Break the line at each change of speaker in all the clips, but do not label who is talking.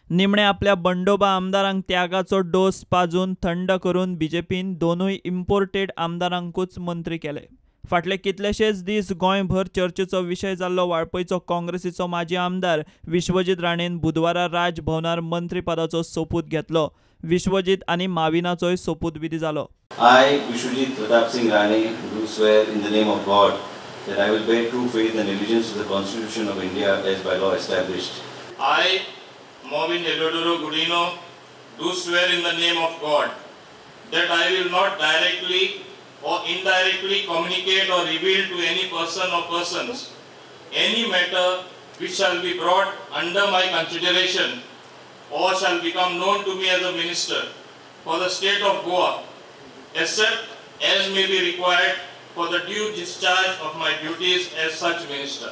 निमणे आपल्या बंडोबा आमदारांक त्यागाचो डोस पाजून थंड करून बीजेपीन दोनूय इम्पोर्टेड आमदारांकूच मंत्री केले. फाटले कितलेशेच दीस गोंयभर चर्चेचो विशय जाल्लो वाळपयचो काँग्रेसीचो माजी आमदार विश्वजीत राणेन बुधवारा राजभवनार मंत्रीपदाचो सोपूत घेतलो. विश्वजीत आनी माविनाचोय सोपूतविधी जालो.
I, Vishwajit Pratap Singh Rane, do swear in the name of God that I will bear true faith and allegiance to the Constitution of India as by law established.
I, Mauvin Heliodoro Godinho, do swear in the name of God that I will not directly or indirectly communicate or reveal to any person or persons any matter which shall be brought under my consideration or shall become known to me as a minister for the state of Goa, except as may be required for the due discharge of my duties as such minister.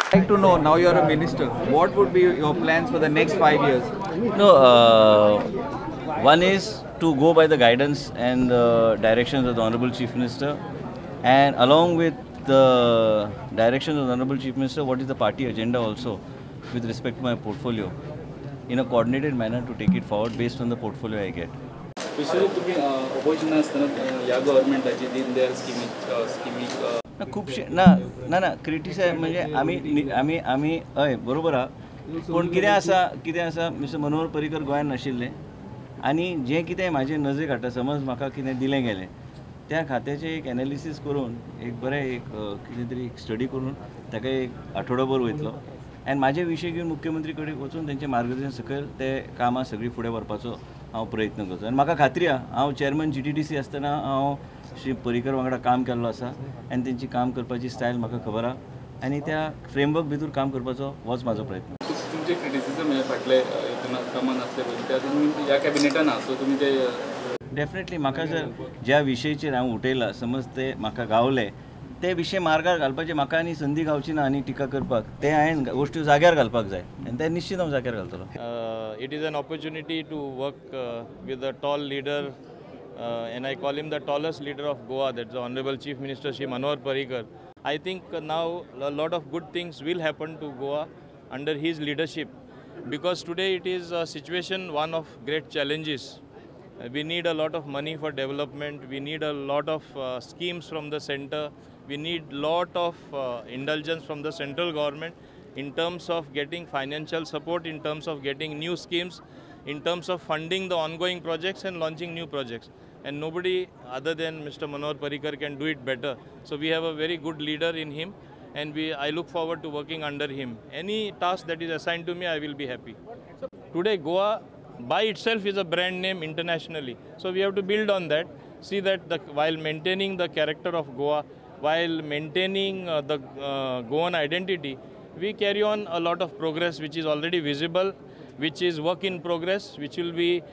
I'd like to know, now you are a minister, what would be your plans for the next 5 years?
No, one is to go by the guidance and the directions of the Honorable Chief Minister, and along with the directions of the Honorable Chief Minister, what is the party agenda also with respect to my portfolio, in a coordinated manner to take it forward based on the portfolio I get.
Vishwajit, तुम्ही opposition असताना या गव्हर्नमेंटाची दीनदयाल स्किमीक
ना खुबशे ना ना ना criticise म्हणजे आमी आमी आमी हय बरोबर आहा, पूण कितें आसा मिस्टर मनोहर पर्रीकर गोंयांत नाशिल्ले आनी जें कितें म्हाजे नजरेक हाडटा, समज म्हाका कितें दिलें गेलें त्या खात्याचें एक एनालिसीस करून एक बरें एक कितें तरी एक स्टडी करून ताका एक आठवडोभर वयतलो आनी म्हाजे विशय घेवन मुख्यमंत्री कडेन वचून तेंचें मार्गदर्शन सकयल ते कामां सगळीं फुडें व्हरपाचो हांव प्रयत्न करतो. आनी म्हाका खात्री आहा, हांव चेअरमॅन GTDC आसतना हांव श्री पर्रीकर वांगडा काम केल्लो आसा आनी तेंची काम करपाची स्टायल म्हाका खबर आहा आनी त्या फ्रेमवर्क भितर काम करपाचो होच म्हाजो प्रयत्न.
तुमचे क्रिटिसिजम हे फाटले कामां नासले पळय, ते तुमी ह्या कॅबिनेटान आसा, सो तुमी ते
डेफिनेटली म्हाका जर ज्या विशयाचेर हांव उठयला समज ते म्हाका गावले ते विशय मार्गार घालपाचे म्हाका आनी संदी गावची ना आनी टिका करपाक, ते हांवें गोश्टी जाग्यार घालपाक जाय आनी ते निश्चित हांव जाग्यार घालतलो.
It is an opportunity to work with a tall leader, and I call him the tallest leader of Goa, that's the Honorable Chief Minister Shri Manohar Parrikar. I think now a lot of good things will happen to Goa under his leadership, because today it is a situation one of great challenges. We need a lot of money for development, we need a lot of schemes from the center, we need lot of indulgence from the central government in terms of getting financial support, in terms of getting new schemes, in terms of funding the ongoing projects and launching new projects. And nobody other than Mr. Manohar Parrikar can do it better. So we have a very good leader in him, and I look forward to working under him. Any task that is assigned to me, I will be happy. Today Goa by itself is a brand name internationally. So we have to build on that, see that while maintaining the character of Goa, while maintaining the Goan identity, we carry on a lot of progress which is already visible, which is work in progress, which will be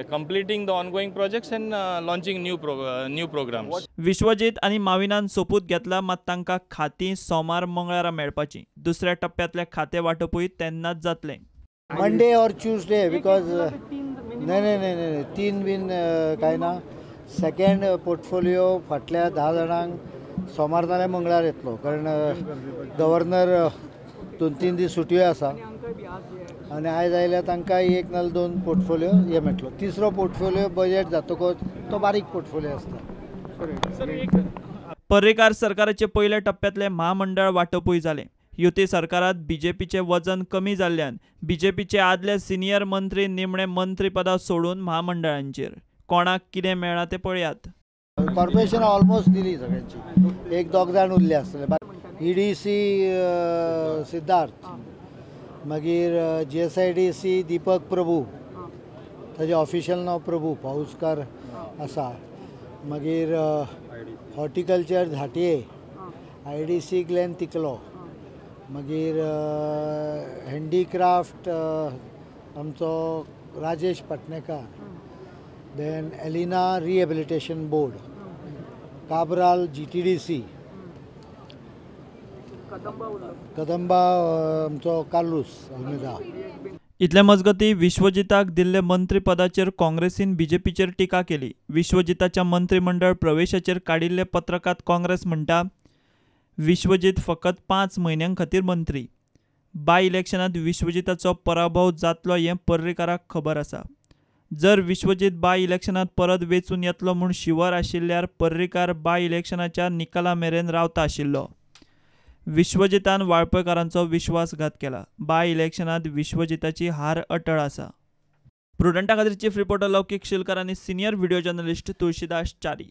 completing the ongoing projects and launching new programs.
Vishwajit आनी माविनान सोपूत घेतला, मात तांकां खातीं सोमार मंगळारा मेळपाची. दुसऱ्या टप्प्यांतले खातें वांटपूय तेन्नाच जातलें.
Monday or Tuesday, because नाही नाही नाही तीन बीन काय ना, सेकंड पोर्टफोलियो फाटल्या 10 जाणांक सोमार नाल्यार मंगळार येतलो, कारण गव्हर्नर 2-3 दीस सुटयो आसा आनी आयज आयल्यार तांकां एक नाल्यार 2 पोर्टफोलियो हे मेळटलो. तिसरो पोर्टफोलियो बजेट जातकच तो बारीक पोर्टफोलियो आसता.
पर्रीकार सरकाराचे पयल्या टप्प्यांतले म्हामंडळ वांटपूय जालें. युती सरकारात बीजेपीचे वजन कमी जाल्ल्यान बीजेपीचे आदले सिनियर मंत्री निमणे मंत्रीपदां सोडून म्हामंडळांचेर. कोणाक कितें मेळ्ळां तें पळयात.
कॉर्पोरेशन ऑलमोस्ट दिली सगळ्यांची, एक दोग जाण उरले आसतले. EDC Siddharth, मागीर GSIDC Deepak Prabhu, ताजें ऑफिशियल नांव प्रभू पाऊसकार आसा, मागीर हॉर्टिकल्चर झांटये, IDC Glenn तिकलो, मागीर हँडीक्राफ्ट आमचो Rajesh Patnekar, then Elina rehabilitation board, Cabral GTDC, Kadamba आमचो कार्लूस अल्मेदा.
इतले मजगतीं विश्वजिताक दिल्ले मंत्रीपदाचेर काँग्रेसीन बीजेपीचेर टिका केली. विश्वजिताच्या मंत्रीमंडळ प्रवेशाचेर काडिल्ले पत्रकांत काँग्रेस म्हणटा, विश्वजीत फकत 5 म्हयन्यां खातीर मंत्री. बाय इलेक्शनांत विश्वजिताचो पराभव जातलो हें पर्रीकाराक खबर आसा. जर विश्वजीत बाय इलेक्शनांत परत वेंचून येतलो म्हूण शिवर आशिल्ल्यार पर्रीकार बाय इलेक्शनाच्या निकाला मेरेन रावता आशिल्लो. विश्वजितान वाळपयकारांचो विश्वासघात केला. बाय इलेक्शनांत विश्वजिताची हार अटळ आसा. प्रुडंटा खातीर चीफ रिपोर्टर लौकीक शिलकर आनी senior video journalist Tulsidas Chari.